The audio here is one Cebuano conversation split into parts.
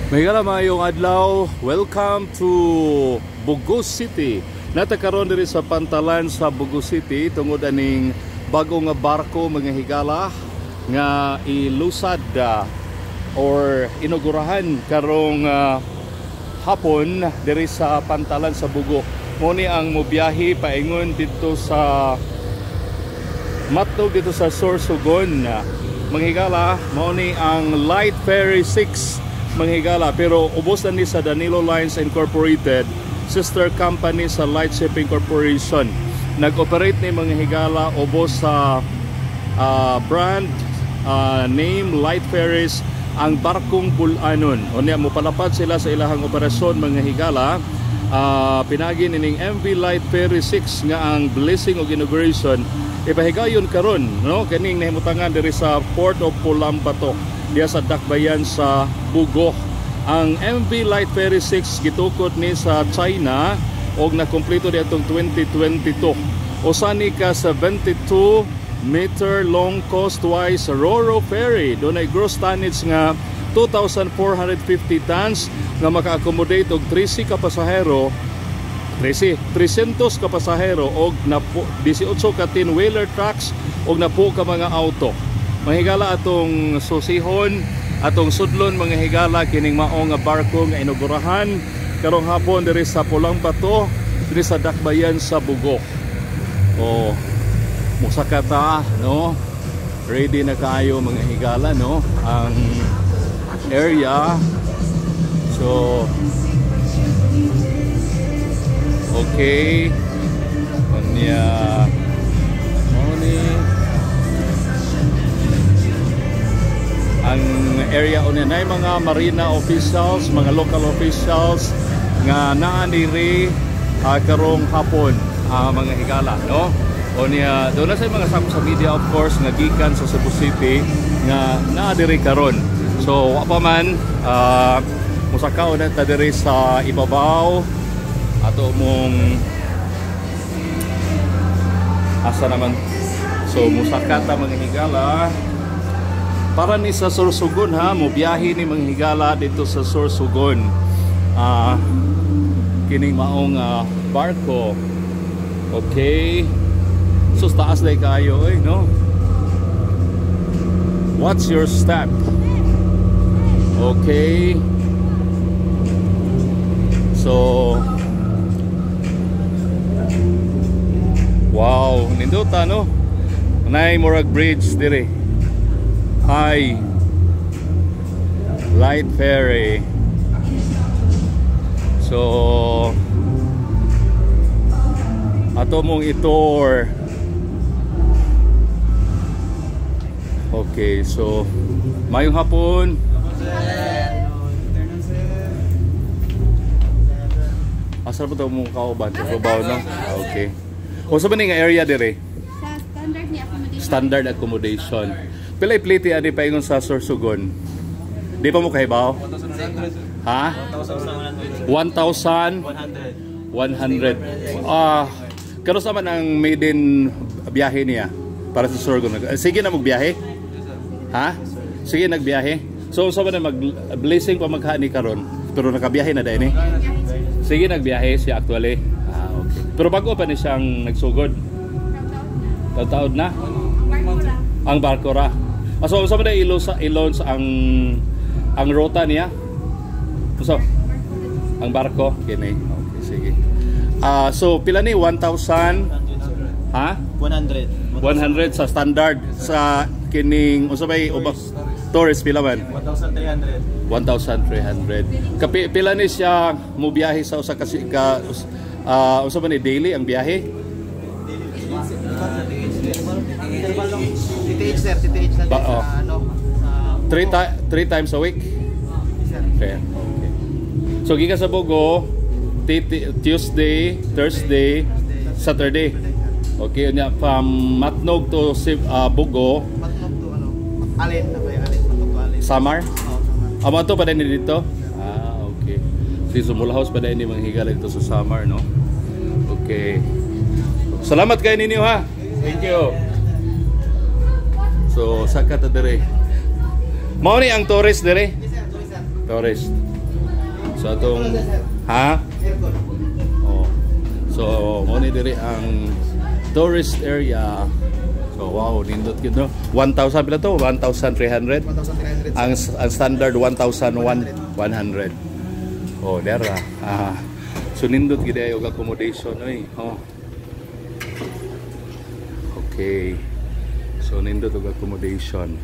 Mahigala, maayong adlaw. Welcome to Bogo City. Naa ta karon diri sa pantalan sa Bogo City tungod aning bago nga barko, mga higala, nga ilusad or inugurahan karong hapon diri sa pantalan sa Bogo. Mao ni ang mobiyahe paingon didto sa Matnog, didto sa Sorsogon. Mga higala, mao ni ang Light Ferry 6, mga higala, pero ubos na ni sa Danilo Lines Incorporated, sister company sa Light Shipping Corporation. Nag-operate ni, mga higala, ubos sa brand name Light Ferries ang barkong Bulanon. Unya mopalapad sila sa ilahang operasyon, mga higala, pinagi nining MV Light Ferry 6 nga ang blessing og inauguration ipahigayon karon, no, kining nahimutangan diri sa Port of Polambato, diya sa Dakbayan sa Bogo. Ang MV Light Ferry 6 gitukod ni sa China og nakumpleto diatong 2022. Usa ni ka 72-meter long coastwise ro-ro ferry. Dunay gross tonnage nga 2,450 tons nga maka-accommodate og 13 ka pasahero, 13, 300 ka pasahero og napo, 18 ka 10-wheeler trucks og napo ka mga auto. Mga higala, atong susihon, atong sudlon, mga higala, kining mao nga barko nga inugurahan karong hapon diri sa Pulang Bato, diri sa Dakbayan sa Bogo. Oh, musaka ta, no? Ready na kaayo, mga higala, no? Ang area. So, okay. Unya mao ni ang area. Unya na mga marina officials, mga local officials nga naa diri karong hapon, mga higala, no? Unya duna sa mga sakop sa media, of course, nga gikan sa Cebu City nga naa diri karon. So wa pa man musakaw na ta diri sa ibabaw. Ato mong asa naman. So musaka ta, mga higala, para ni sa Sorsogon ha. Mobiyahe ni, mga higala, didto sa Sorsogon kining maong barko. Okay, so taas lay kayo oy, no? Watch your step. Okay, so wow, nindota, no? Nay murag bridge dire. Hi. Light Ferry. So ato mong i-tour. Okay, so mayong hapon. Asa ba ito mong kauban? Sa no? Okay. O sa ba ni nga area dire? Sa standard ni accommodation. Standard accommodation. Pila ipliti ani paingon sa Sorsogon? Di pa mo kahibaw? Ha? 1,100. Ah, karon sa man ang maiden biyahe niya para sa Sorsogon. Sige na magbiyahe? Ha? Sige nagbiyahe. So unsa man ang mag blessing pa maghani karon? Pero nakabiyahe na dahil ni. Sige nagbiyahe siya actually. Ah, okay. Pero bago pa ni siyang nagsugod. Taud na. Ang barko ra. Ah, so unsa man na ilo sa ang ruta niya? So ang barko kini. Okay, sige. Ah, so pila ni 1,000, ha? 100. 100 sa standard. Sa kining unsa bay uba tourist, pila man? 1,300. 1,300. Kapi pila ni siya mobiyahe sa usa ka ka unsa ba ni daily ang biyahe? Interval lang. TTH, sir, TTH lang Ba, sa oh. ano sa Three times a week? Sir. Okay. Okay. So gikan sa Bogo, Tuesday, Thursday, Saturday. Okay, unya from Matnog to Bogo, Matnog to ano? Alin na ba yung Alin? Matnog to Alin. Samar. Oo, Samar. Amo to pa din dito? Ah, okay. Si Sumulhaus pa din mga higala dito sa Samar, no? Okay. Salamat kay ninyo ha. Thank you. So, saka ta dire. Mao ni ang tourist dire. Yes sir, sorry sir. Tourist. So atong ha? Aircon. Oh. So mo ni diri ang tourist area. So wow, nindot gyud, no. 1,000 pila to? 1,300. 1,300. Ang standard 1,100. Oh, dera. Ah. So nindot gid ay og accommodation oy. Oh. Okay. So nindot og accommodation.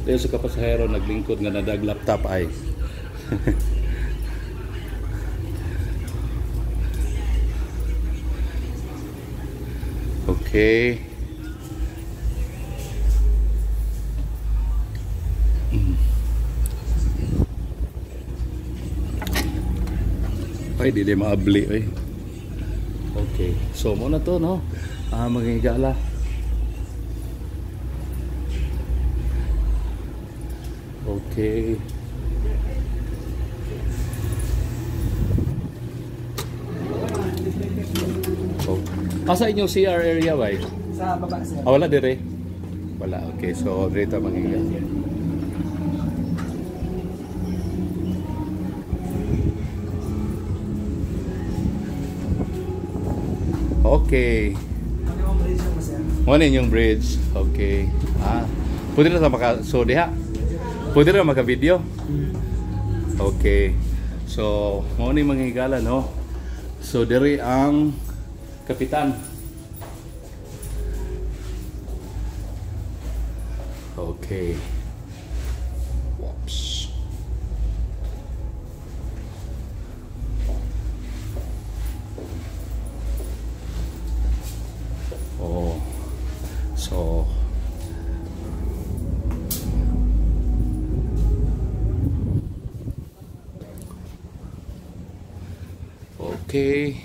Dito sa kapasahero naglingkod nga nadag laptop ay. Okay. Ay, di di maabli ay. Okay. So mo na to, no. Ah, mga higala. Okay. Oh. Asa inyong CR area bay? Sa baba, sir. Ah, wala dire. Wala. Okay. So dito mga higala. Okay. Ano yung bridge mo, sir? Mo na inyong bridge. Okay. Ah, pwede na sa maka so diha. Pwede na maka-video. Okay. So, mo ni mga higala, no. So diri ang kapitan. Okay. Whoops. Oh. So okay.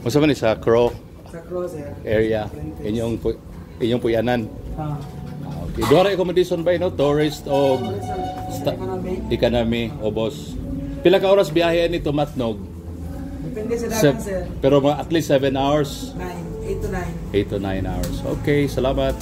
Unsa man ni sa Crow Sa cross, sir. Area inyong puyanan? Ah. Ah, okay. Duha ra accommodation ba, no? Tourist o Economy. Economy o boss. Pila ka oras biyahe ani to Matnog? Depende sa dagan, sir. Pero mga at least 7 hours. 9, 8 to 9. 8 to 9 hours. Okay, salamat.